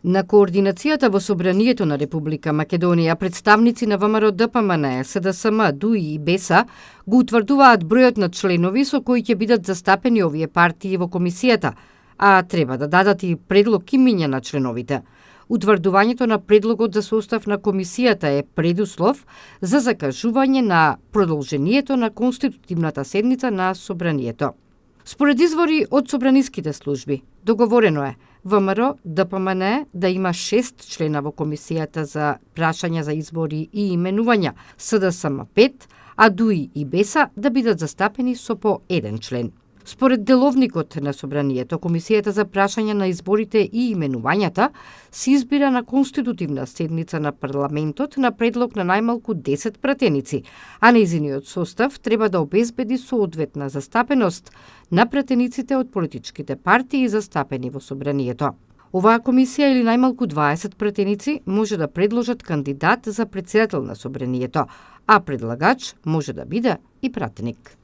На координацијата во Собранието на Република Македонија представници на ВМРО ДПМН, СДСМ, ДУИ и БЕСА го утврдуваат бројот на членови со кои ќе бидат застапени овие партии во комисијата, а треба да дадат и предлог имиња на членовите. Утврдувањето на предлогот за состав на комисијата е предуслов за закажување на продолжението на конститутивната седница на Собранието. Според извори од собраниските служби, договорено е ВМРО ДПМН да има 6 члена во комисијата за прашања за избори и именувања, СДСМ 5, а ДУИ и БЕСА да бидат застапени со по 1 член. Според деловникот на Собранието, комисијата за прашања на изборите и именувањата се избира на конститутивна седница на парламентот на предлог на најмалку 10 пратеници, а нејзиниот состав треба да обезбеди соодветна застапеност на пратениците од политичките партии застапени во Собранието. Оваа комисија или најмалку 20 пратеници може да предложат кандидат за претседател на Собранието, а предлагач може да биде и пратеник.